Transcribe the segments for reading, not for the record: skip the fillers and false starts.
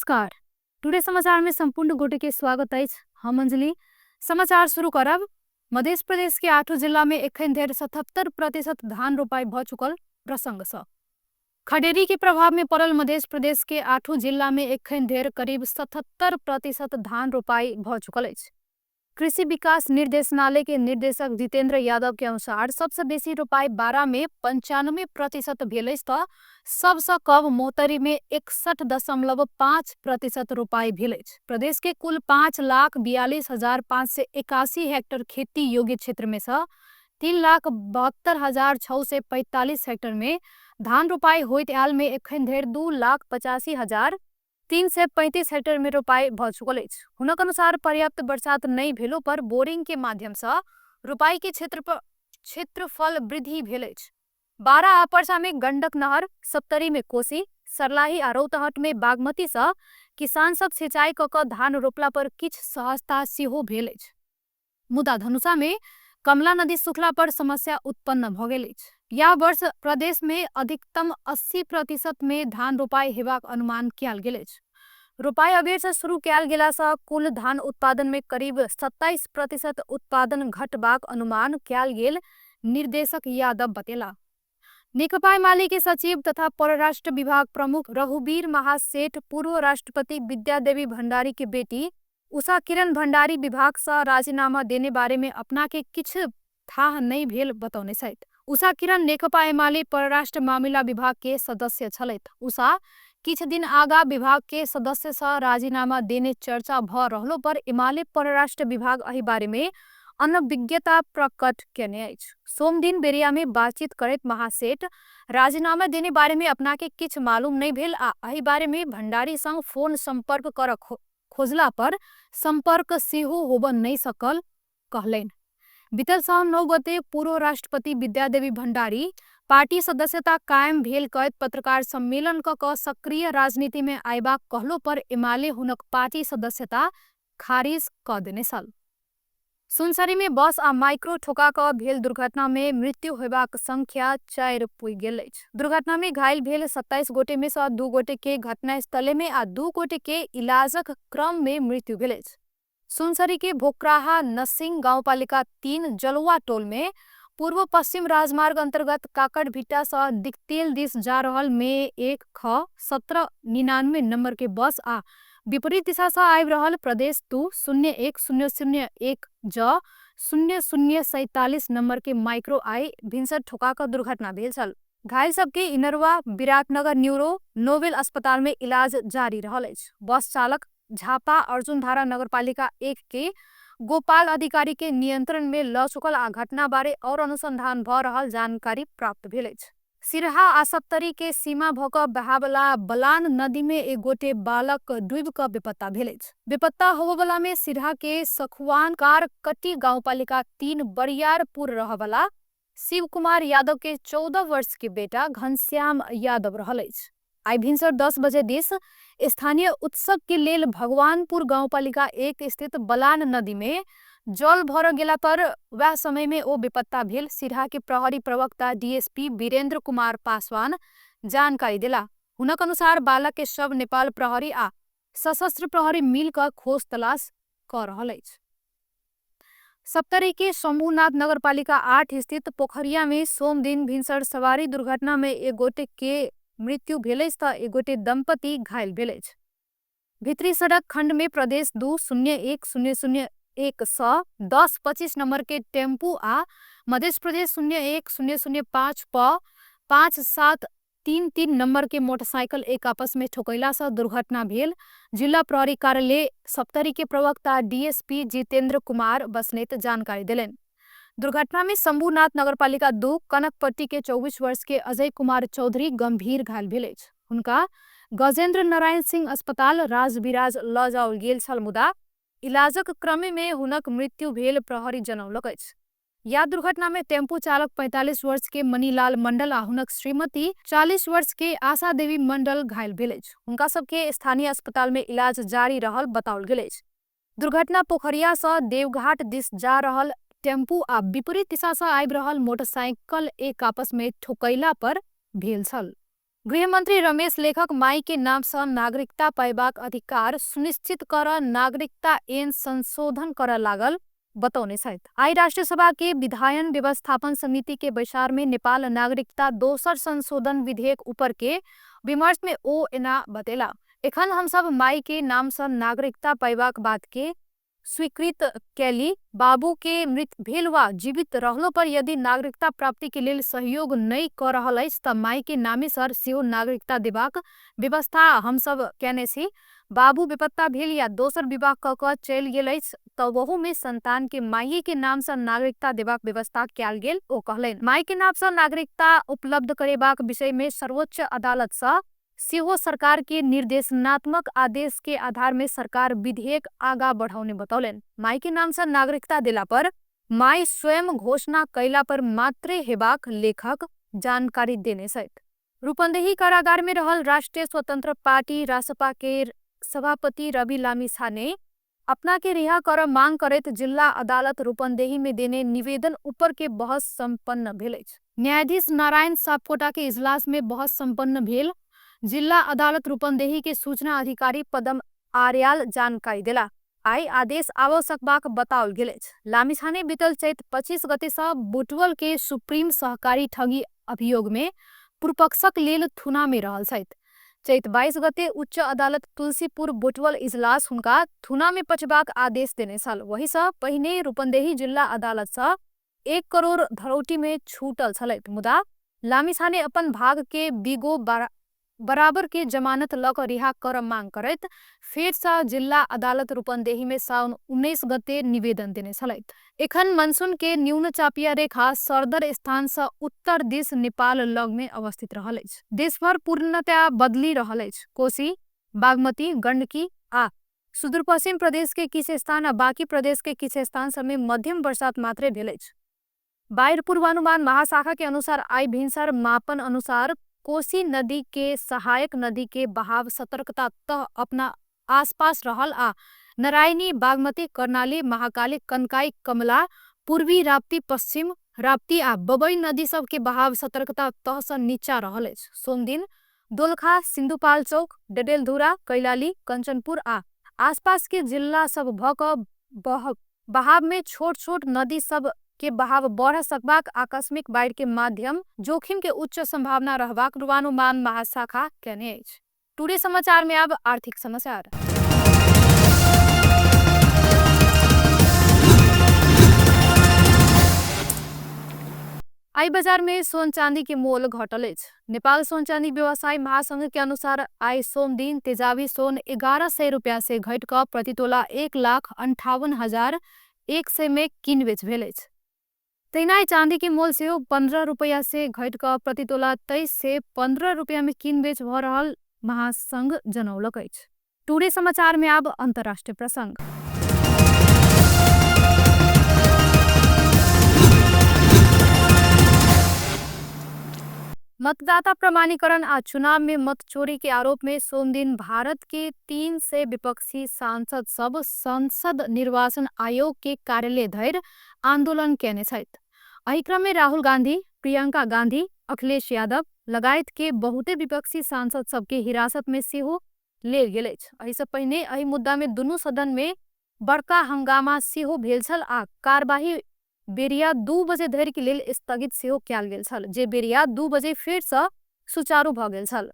नमस्कार, टुडे समाचार में संपूर्ण गोटे के स्वागत अछि। हम अंजलि समाचार शुरू करब। मध्य प्रदेश के 8 जिला में एखन धरि 77% धान रोपाई भ चुकल प्रसंग सँ खडेरी के प्रभाव में पड़ल मध्य प्रदेश के 8 जिला में एखन धरि करीब 77% धान रोपाई भ चुकल अछि। कृषि विकास निर्देशनालय के निर्देशक जितेंद्र यादव के अनुसार सबसे बेसी रोपाई 12 में 95% भेल अछि त सबसँ कम मोहतरी में 61.5% रोपाई भेल अछि। प्रदेश के कुल 5,42,581 हेक्टर खेती योग्य क्षेत्र में सँ 3,72,645 हेक्टर में धान रोपाई होइत आयल में एखन धरि 2,85,335 हेक्टर में रोपाई भ चुकल अछि। हुनक अनुसार पर्याप्त बरसात नहि भेलो पर बोरिंग के माध्यम सँ रोपाई के क्षेत्रफल वृद्धि भेल अछि। 12 आ पर्सा में गंडक नहर, सप्तरी में कोसी, सर्लाही आ रौतहट में बागमती सँ किसान सब सिंचाई क क धान रोपला पर किछु सहजता सेहो भेल अछि। मुदा धनुषा में कमला नदी सुखला पर समस्या उत्पन्न भ गेल अछि। यह वर्ष प्रदेश में अधिकतम 80% में धान रोपाई हेबाक अनुमान कयल गेल अछि। रोपाई अबेर से शुरू कयल गेला सँ कुल धान उत्पादन में करीब 27% उत्पादन घटबाक अनुमान कयल गेल निर्देशक यादव बतेला। नेकपा एमाले के सचिव तथा परराष्ट्र विभाग प्रमुख रघुवीर महासेठ पूर्व राष्ट्रपति विद्यादेवी भंडारी के बेटी उषा किरण भंडारी विभाग से राजीनामा देने बारे में अपना के किछु थाह नहीं भेल बतौने छथि। उषा किरण नेकपा एमाले परराष्ट्र मामिला विभाग के सदस्य छलथि। उषा किछु दिन आगा विभाग के सदस्य से राजीनामा देने चर्चा भ रहलो पर एमाले परराष्ट्र विभाग एहि बारे में अनभिज्ञता प्रकट केने अछि। सोमदिन बेरिया में बातचीत करैत महासेठ राजीनामा देने बारे में अपना के किछु मालूम नहीं भेल आ एहि बारे में भंडारी संग फोन संपर्क कर खोजला पर संपर्क सेहो होब नहीं सकल कहलनि। बीतल साउन 9 गते पूर्व राष्ट्रपति विद्यादेवी भंडारी पार्टी सदस्यता कायम भेल कहैत पत्रकार सम्मेलन क सक्रिय राजनीति में आयबाक कहलो पर एमाले हुनक पार्टी सदस्यता खारिज क देने छल। सुनसरी में बस आ माइक्रो ठोका क भेल दुर्घटना में मृत्यु होबाक संख्या 4 पुगि गेल अछि। दुर्घटना में घायल भेल 27 गोटे में सँ 2 गोटे के घटनास्थले में आ 2 गोटे के इलाजक क्रम में मृत्यु भेल अछि। सुनसरी के भोकराहा नसिंग गाउँपालिका 3 जलुआ टोल में पूर्व पश्चिम राजमार्ग अंतर्गत काकड़भिट्टा सँ दिक्तेल दिस जा रहल में 1 ख 1799 नंबर के बस आ विपरीत दिशा सँ आबि रहल प्रदेश 2 0 1 0 0 1 ज 0 0 47 नंबर के माइक्रो आई भिनसर ठोका क दुर्घटना भेल छल। घायल सबके इनरवा विराटनगर न्यूरो नोबेल अस्पताल में इलाज जारी रहल अछि। बस चालक झापा अर्जुनधारा नगरपालिका 1 के गोपाल अधिकारी के नियंत्रण में ल चुकल आ घटना बारे और अनुसंधान भ रहल जानकारी प्राप्त भेल अछि। सिरहा आ सप्तरी के सीमा भ क बहावला बलान नदी में एक गोटे बालक डूबि क बेपत्ता भेल अछि। बेपत्ता होबवला में सिरहा के सखुआन कारकटी गाउँपालिका 3 बरियारपुर रहवला शिव कुमार यादव के 14 वर्ष के बेटा घनश्याम यादव रहल अछि। आई भिनसर 10 बजे दिस स्थानीय उत्सव के लेल भगवानपुर गाउँपालिका 1 स्थित बलान नदी में जल भर गेला पर वह समय में ओ बेपत्ता भेल सिरहा के प्रहरी प्रवक्ता डीएसपी वीरेंद्र कुमार पासवान जानकारी देला। हुनक अनुसार बालक के शव नेपाल प्रहरी आ सशस्त्र प्रहरी मिल क खोज तलाश क रहल अछि। सप्तरी के शंभुनाथ नगरपालिका 8 स्थित पोखरिया में सोमदिन भिनसर सवारी दुर्घटना में एक गोटे के मृत्यु भेल अछि त एक गोटे दंपति घायल भेल अछि। भित्री सड़क खंड में प्रदेश 2 0 1 0 0 1 स 10 25 नंबर के टेम्पू आ मध्य प्रदेश 0 1 0 0 5 प 5 7 3 3 नंबर के मोटरसाइकिल एक आपस में ठोकैला से दुर्घटना भेल जिला प्रहरी कार्यालय सप्तरी के प्रवक्ता डीएसपी जितेंद्र कुमार बसनेत जानकारी देलनि। दुर्घटना में शंभुनाथ नगरपालिका 2 कनकपट्टी के 24 वर्ष के अजय कुमार चौधरी गंभीर घायल भेल अछि। हुनका गजेंद्र नारायण सिंह अस्पताल राजविराज ल जाओल गेल छल, मुदा इलाजक क्रम में हुनक मृत्यु भेल प्रहरी जनौलक अछि। या दुर्घटना में टेम्पू चालक 45 वर्ष के मनीलाल मंडल आ हुनक श्रीमती 40 वर्ष के आशा देवी मंडल घायल भेल अछि। हुनका सबके स्थानीय अस्पताल में इलाज जारी रहल बताओल गेल अछि। दुर्घटना पोखरिया से देवघाट दिस जा रहल टेम्पू आ विपरीत दिशा से आबि रहल मोटरसाइकिल एक आपस में ठोकैला पर भेल छल। गृहमन्त्री रमेश लेखक माई के नाम सँ नागरिकता पयबाक अधिकार सुनिश्चित करऽ नागरिकता ऐन संशोधन करय लागल बतौने छथि। आइ राष्ट्रसभाके विधायन व्यवस्थापन समितिके बैसारमे नेपाल नागरिकता दोसर संशोधन विधेयक उपरके विमर्शमे ओ एना बतेलाह। एखन हमसभ माईके नामसँ नागरिकता पएबाक बातके स्वीकृत कएली। बाबुके मृत भेल वा जीवित रहलोपर यदि नागरिकता प्राप्तिके लेल सहयोग नहि कऽ रहल अछि तऽ माईके नामेसँ सेहो नागरिकता देबाक व्यवस्था हमसभ कएने छी। बाबु बेपत्ता भेल या दोसर विवाह कऽ कऽ चलि गेल अछि तऽ ओहूमे सन्तानके माइएके नामसँ नागरिकता देबाक व्यवस्था कयल गेल ओ कहलनि। माईके नामसँ नागरिकता उपलब्ध करेबाक विषयमे सर्वोच्च अदालतसँ सेहो सरकारके निर्देशनात्मक आदेशके आधारमे सरकार विधेयक आगाँ बढ़ौने बतौलनि। माईके नामसँ नागरिकता देलापर माई स्वयं घोषणा कयलापर मात्रे हेबाक लेखक जानकारी देने छथि। रूपन्देही कारागारमे रहल राष्ट्रिय स्वतन्त्र पार्टी रासपाके सभापति रवि लामिछाने अपनाके रिहा करऽ मांग करैत जिल्ला अदालत रूपन्देहीमे देने निवेदन उपरके बहस सम्पन्न भेल अछि। न्यायाधीश नारायण सापकोटाके इजलासमे बहस सम्पन्न भेल जिल्ला अदालत रूपन्देहीके सूचना अधिकारी पदम आर्याल जानकारी देला। आइ आदेश आबऽ सकबाक बताओल गेल अछि। लामिछाने बितल चैत 25 गतेसँ बुटवलके सुप्रीम सहकारी ठगी अभियोगमे पूर्वपक्षक लेल थुनामे रहल छथि। चैत 22 गते उच्च अदालत तुलसीपुर बुटवल इजलास हुनका थुनामे पठेबाक आदेश देने छल। वहीसँ पहिने रूपन्देही जिल्ला अदालतसँ 1 करोड़ धरौटीमे छूटल छलथि, मुदा लामिछाने अपन भागके बिगो बराबरके जमानत लऽ कऽ रिहा करऽ मांग करैत फेरसँ जिल्ला अदालत रूपन्देहीमे साउन 19 गते निवेदन देने छलथि। एखन मनसूनके न्यून चापिया रेखा सरदर स्थानसँ उत्तर दिस नेपाल लगमे अवस्थित रहल अछि। देशभर पूर्णतया बदली रहल अछि। कोशी, बागमती, गण्डकी आ सुदूरपश्चिम प्रदेशके किछु स्थान आ बाँकी प्रदेशके किछु स्थान सभमे मध्यम बरसात मात्रे भेल अछि। बाढ़ि पूर्वानुमान महाशाखा के अनुसार आइ भिनसर मापन अनुसार कोशी नदी के सहायक नदी के बहाव सतर्कता तह अपना आसपास रहल आ नारायणी, बागमती, कर्णाली, महाकाली, कनकाई, कमला, पूर्वी राप्ती, पश्चिम राप्ती आ बबई नदी सब के बहाव सतर्कता तहसँ नीचा रहल अछि। सोमदिन दोलखा, सिन्धुपाल्चोक, डडेलधुरा, कैलाली, कञ्चनपुर आ आसपास के जिल्ला सब भऽ कऽ बहाव में छोट छोट नदी सब के बहाव बढ़ सकबाक आकस्मिक बाढ़ि के माध्यम जोखिम के उच्च संभावना रहबाक पूर्वानुमान महाशाखा केने अछि। टुडे समाचार में अब आर्थिक समाचार। आई बाजार में सोन चांदी के मोल घटल अछि। नेपाल सोन चांदी व्यवसायी महासंघ के अनुसार आई सोम दिन तेजाबी सोन 1100 रुपया से घटि कऽ प्रति तोला 1,58,100 में किन बेच भेल अछि। तहिना चांदी के मोल सेहो 15 रुपया से घटि कऽ प्रति तोला 2315 रुपया में किन बेच भऽ रहल महासंघ जनौलक अछि। टुडे समाचार में अब अंतर्राष्ट्रीय प्रसंग। मतदाता प्रमाणीकरण आ चुनाव में मत चोरी के आरोप में सोमदिन भारत के 300 विपक्षी सांसद सब संसद निर्वाचन आयोग के कार्यालय धरि आंदोलन केने छथि। एहि क्रम में राहुल गांधी, प्रियंका गांधी, अखिलेश यादव लगायत के बहुते विपक्षी सांसद सबके हिरासत में सेहो लेल गेल अछि। एहिसँ पहिने एहि मुद्दा में दुनू सदन में बड़का हंगामा सेहो भेल छल आ कार्यवाही बेरिया 2 बजे धरि के लेल स्थगित सेहो कयल गेल छल, जे बेरिया 2 बजे फेरसँ सुचारू भऽ गेल छल।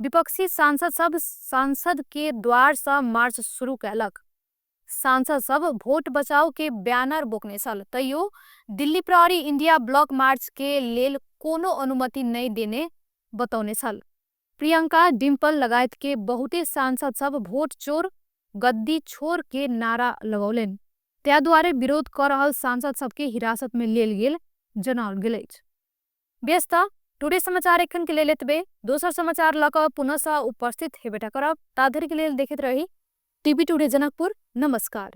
विपक्षी सांसद सब सांसद के द्वारसँ मार्च शुरू कयलक। सांसद सब वोट बचाओ के बैनर बोकने छल, तैयो दिल्ली प्रहरी इंडिया ब्लॉक मार्च के लेल कोनो अनुमति नहि देने बतौने छल। प्रियंका, डिम्पल लगायत के बहुते सांसद सब वोट चोर गद्दी छोड़ के नारा लगौलनि। ताहि दुआरे विरोध कऽ रहल सांसद सबके हिरासत में लेल गेल जनाओल गेल अछि। व्यस्त टुडे समाचार एखन के लेल एतबे। दोसर समाचार लऽ कऽ पुनः उपस्थित हेबेटा करब, ता धरि के लेल देखैत रही टीवी टुडे जनकपुर। नमस्कार।